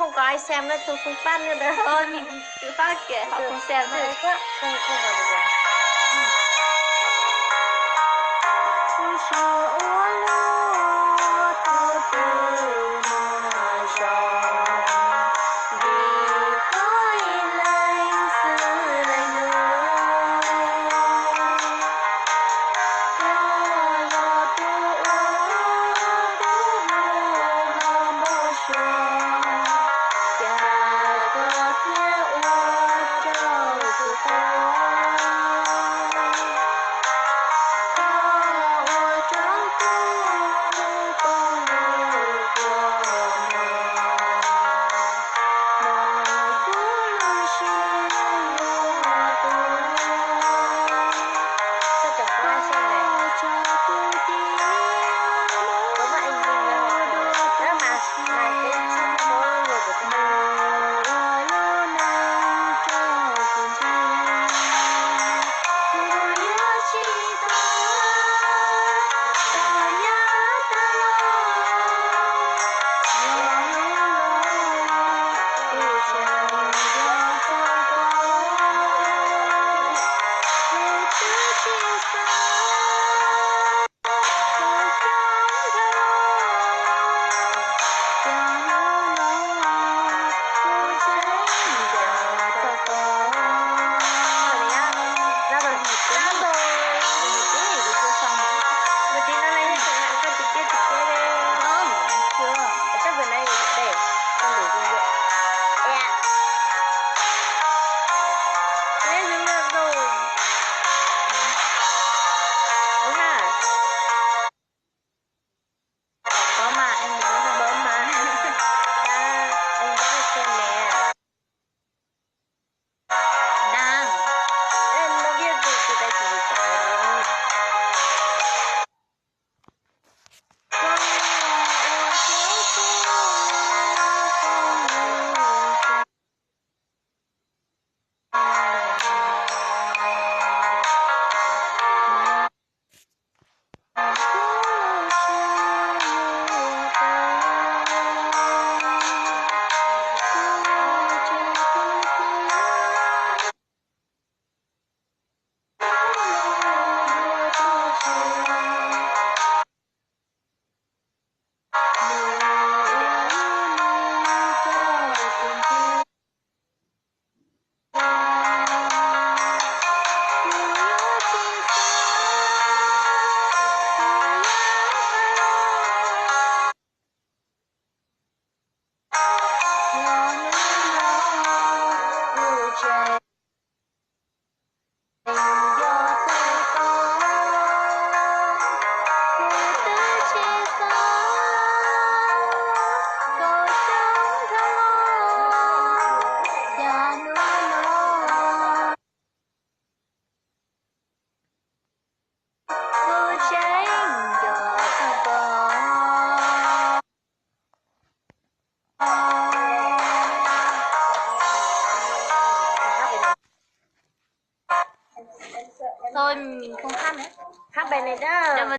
Không có ai xem nữa, tôi không phát nữa đó. Ơ, tự phát kìa, họ không xem nữa. Có mà em muốn bấm mà. Đã, em đã xem nè. Đang. Em không biết gì thì đây chỉ có. Thôi mình không hát nữa. Hát bài này đó.